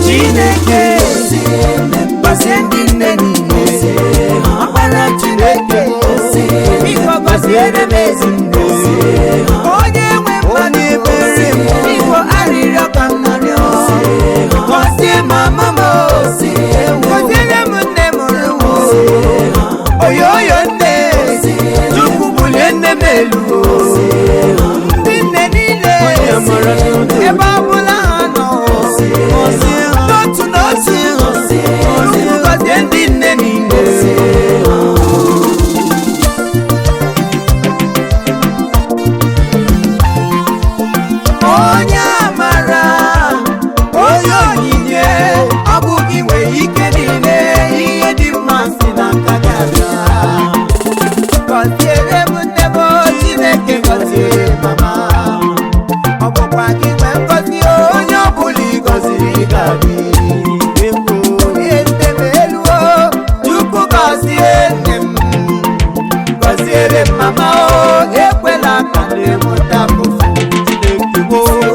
Chineke gọzie ndị nne niile, ọkpara Chineke, biko gọziere m ezi nne, onye nwe mmadụ ebere m, biko arịrịọ ka m narịọ, gọzie mama m, gọziere m nne mụrụ m, oyoyo nne, Chukwu bulie nne m elu, ndị nne niile ebe ọ bụla ha nọ, n'otu n'otu, Chukwu gọzie ndị nne niile. Onye amara, onye onyinye, ọ bụ gị nwere ike niile, ihe dị mma si n'aka gị abịa. Gọziere m nne m, Chineke gọzie mama. Ọ bụkwa gị nwe ngọzi, onye ọbụla ị gọziri ga-adị. Bulie nne m elu o, Chukwu gọzie nne m, gọziere m mama o, ekwela ka nne m taa afụfụ.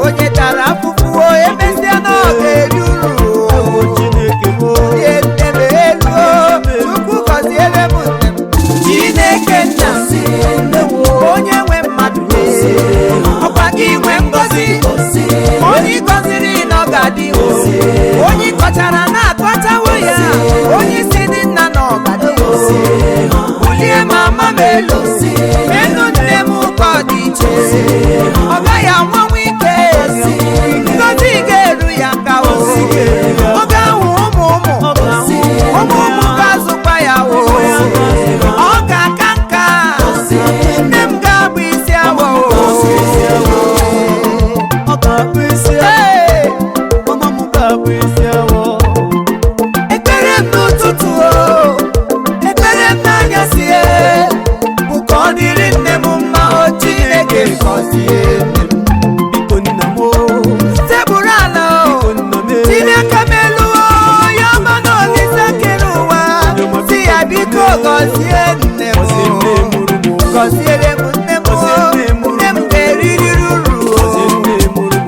Onye tara afụfụ o, emesịa na ọ ga-eri uru o. Bulie nne m elu o, Chukwu gọziere m nne m. Chineke nna, onye nwe mmadụ, ọkwa gị nwe ngọzi, onye ị gọziri na ọ ga-adị o, onye ị kọchara na-akọchawo ya, onye si dị nna na ọ ga-adị o. Bulie mama m elu, elu nne m ka ọ dị iche, ọ gaghị anwanwu ike, ngọzi ga-eru ya aka o, ọ ga-ahụ ụmụ ụmụ, ụmụ ụmụ ga-azụkwa ya o, ọ ga-aka nka, nne m ga-abụ isi awọ o. Ee! Ekpere m n'ụtụtụ o, ekpere m n'anyasị e, bụ ka ọ dịrị nne m mma o, Chineke gọzie nne m. Tebụl ala o, Chineke m elu o, ya ọma na Olise kere ụwa, si ya biko gọzie nne m o. Gọziere m nne m o, nne m ga-eriri uru o.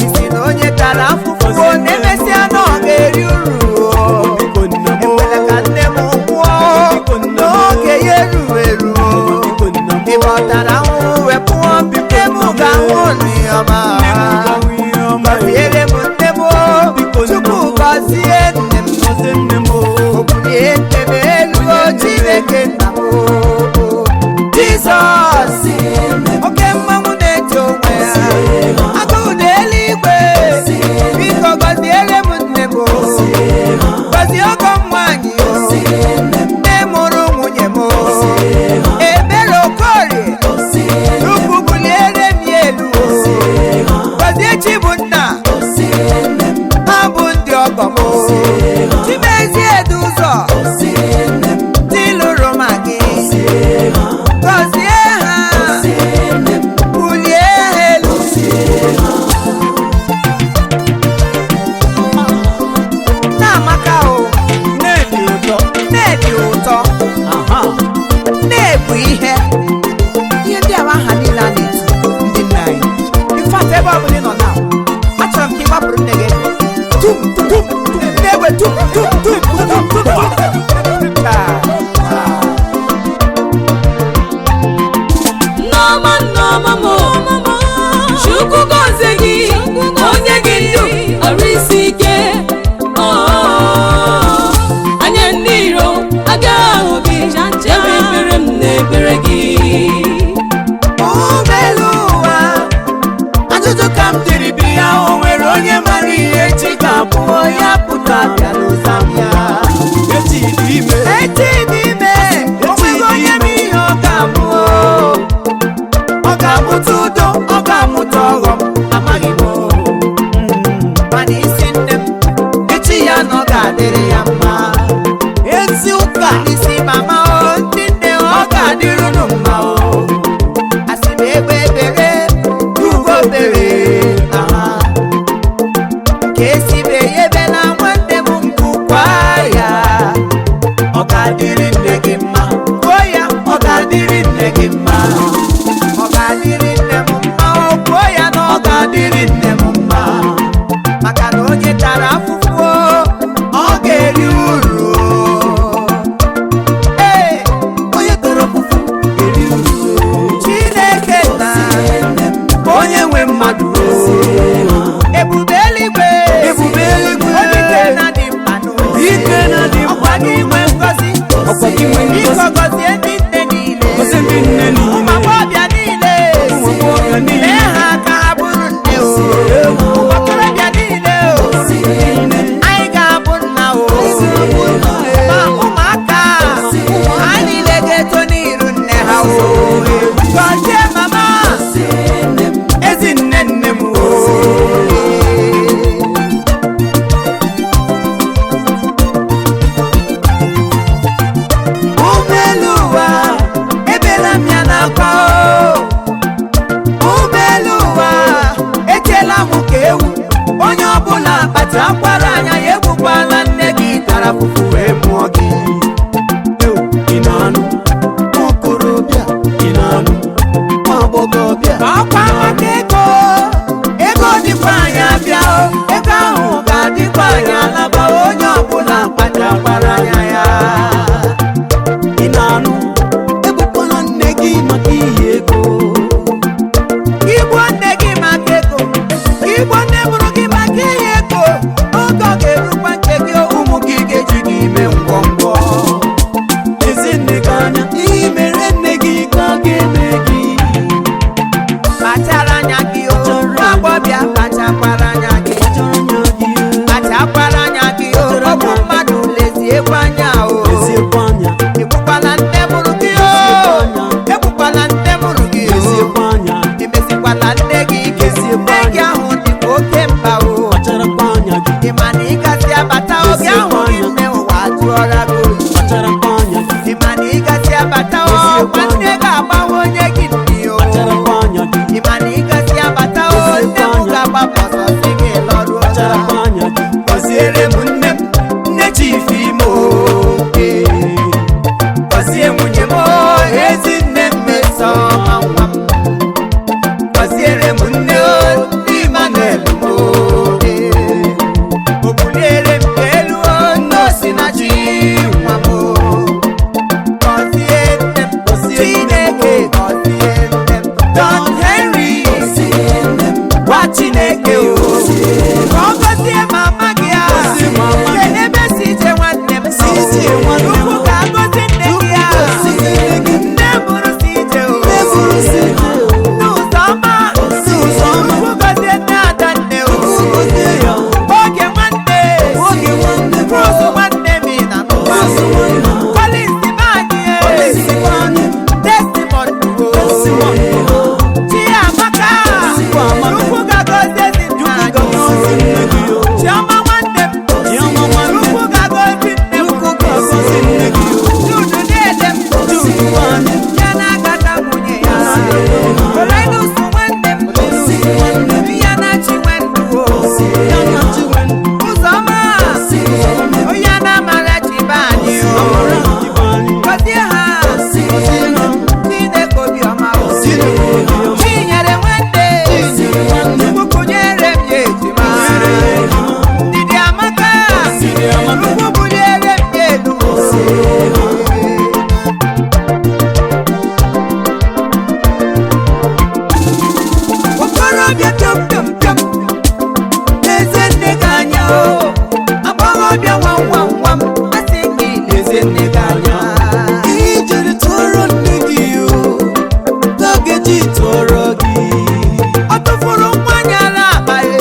Isi na onye tara afụfụ o, na-emesịa na ọ ga-eri uru o. Ekwela ka nne m nwụọ n'oge ya eru eru. Ebe ọ tara ahụhụ wee pụọ, nne m ga-ahụ n'ọma. Gọziere m nne m o, Chukwu gọzie nne m. O bulie nne m elu o, Chineke nna m o. Jizọs, oke mmanwụ na-eto onwe ya, agụụ na eluigwe, biko gọziere m nne m o. Gọzie ọgọ m nwaanyị o, nne mụrụ nwunye m o, Ebere Okorie, Chukwu buliere m ya elu o. Gọzie Chibunna, ha bụ ndị ọgọ m o. Chimezie Eduzọ, ndị lụrụ ma gị, gọzie ha, bulie ha elu. Na-amaka o, nne dị ụtọ, nne bụ ihe. Ihe ndị a bụ aha niile a na-etu ndị nna anyị. In fact, ebe ọ bụla ị nọ na, achọrọ m ka ị gbapụrụ nne gị egbe. Tum tum tum, nne egbe, tum tum tum tum tum tum. Ah, ah. Nneọma, nneọma m, Chukwu gọzie gị, onye gị ndụ ọrụ isi ike. Oh, anya ndị iro agaghị ahụ gị, ebe ekpere m na-ekpere gị. Kpachakwara anya ya, egbukwala nne gị tara fufu wee mụọ gị. Ị na-anụ okorobịa, ị na-anụ nwa agbọghọbịa? Ọkwa maka ego, ego dịkwa anya bịa o, ego ahụ ga-adịkwa anya alaba. Onye ọbụla kpachakwara anya ya. Ị na-anụ, egbukwala nne gị maka iyi ego. Igbo nne gị maka ego, igbo nne mụrụ gị maka ihe ego, oge ọ ga-erukwa nke gị, ụmụ gị ga-eji gị ime ngwongwo. Ezi nne gị anya, ihe mere nne gị ka ọ ga-eme gị. Kpachara anya gị o, nwa agbọbịa, kpachakwara anya gị. Kpachara anya gị. Kpachakwara anya gị o, ọ bụ mmadụ, leziekwa anya o. Leziekwa anya. Egbukwala nne mụrụ gị o, egbukwala nne mụrụ gị o. Leziekwa anya. Emesikwala nne gị ike, nne gị ahụ dịka oke mba o. Kpacharakwa anya gị. Ị ma na ịgasị abata oge ahụ gị, nne ụwa tụọra gị oyi. Kpacharakwa anya gị. Ị ma na ịgasị abata o, nwanne ga-agbanwe onye gị nne o. Kpacharakwa anya gị. Ị ma na ịgasị abata o, nne m ga-agbapụ ọsọ si gị lọruo. Kpacharakwa anya gị. Gọziere m nne m, nne Chief Imo oke. Gọzie nwunye m o, ezi nne m mesoma nwa m. Gọziere m nne o, Emmanuel m oke. O buliere m elu o, nne Osinachi nwa m o. Gọzie nne m, Chineke gọzie nne m. Don Henry, gwa Chineke o ka ọ gọzie mama gị a. Kedu ebe si ije nwanne m? Chukwu ga-agọzi nne gị a, nne mụrụ si ije o, nne Ụzọma. Chukwu gọzie nne ada nne o, oge nwanne Rose nwanne m ị na n'ụwa, Collins Banyị, Desmond o, Chiamaka. Chukwu ga-agọzi ezinna anyị. Chioma nwanne m, Chukwu ga-agọzi nne m. Jude na-ede m, ya na-agata nwunye ya. Olenus nwanne m, ya na Chinwendu o. Ụzọma, onye na-amara chibe anyị o. Gọzie ha, Chineke obiọma o. Chinyere nwanne, Chukwu kụnyere m ya ejima. Ndidi amaka, Chukwu buliere m ya elu. Okorobịa, pịọm pịọm pịọm, leze nne gị anya o. Agbọghọbịa, nwa nwa nwa m, asị gị leze nne gị anya. Ihe ijere tụọrọ nne gị o, ka ọ ga-eji tụọrọ gị. Ọ tụfuru nwa nyara akpa ya,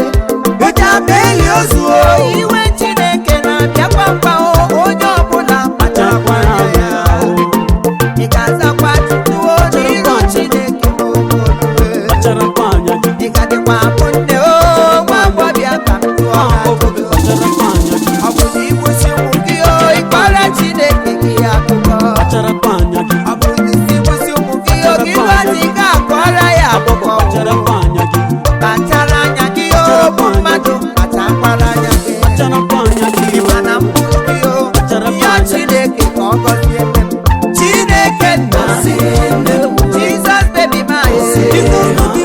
oji akpa eli ozu o. Iwe Chineke na-abịakwa mkpa o, onye ọbụla kpachakwara ya. Ị ga-azakwa tutuo n'iru Chineke ma oge olue. Kpacharakwa anya gị. Ị ga-adịkwa abụ nne o, nwa agbọbịa, ka m tụọ gị ajụjụ. Kpacharakwa anya gị. Ọ bụ na igbusi ụmụ gị o, ịkọrọ Chineke gị akụkọ? Kpacharakwa anya gị. Ọ bụ na isi gbusi ụmụ gị o, gị lụọ di ga-akọrọ ya akụkọ? Kpacharakwa anya gị. Kpachara anya gị o, bụ mmadụ, kpachakwara anya gị. Kpacharakwa anya gị. Ị ma na mkpụrụ gị o, ya Chineke ka ọ gọzie nne m. Chineke nna, Jizọs baby my,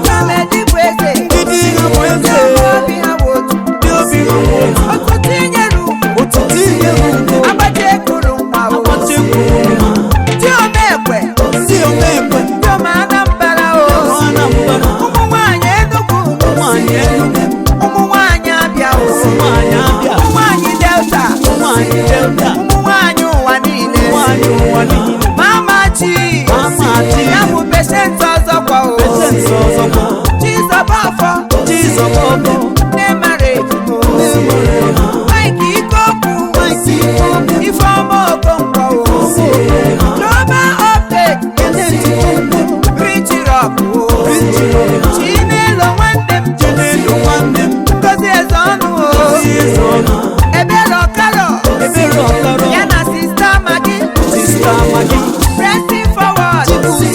Mamedi bụ eze. Ndị ha bụ eze. Ndị obi ha bụ otu. Ndị obi ha bụ otu. Otu tinyere ugwu. Otu tinyere ugwu. Agbaji ekuru nwa o. Agbaji ekwuru nwa. Ndị omekwe. Ndị omekwe. Ndị ome Anambra o. Anambra. Ụmụ nwanyị Enugu. Ụmụ nwanyị Enugu. Ụmụ nwanyị Abịa o. Ụmụ nwanyị Abịa. Ụmụ nwanyị Delta. Ụmụ nwanyị Delta. Ụmụ nwanyị ụwa niile. Ụmụ nwanyị ụwa niile. Mama Chi. Mama Chi. Ya bụ Patient ọzọkwa o. Patience ọzọkwa. Chizọba ọfọ. Chizọba ọfọ. Nne mara ejimo. Mike Ikokwu. Ifeọma Okonkwo o. Global Update. Rich Rock o. Chinelo nwanne m. Chinelo nwanne m. Ngozi Ezeọnụ o. Ngozi Ezeọnụ. Ebere Ọkarọ. Ebere Ọkarọ. Ya na Sista Magi. Sista Magi. Pressing forward. Chibuzo.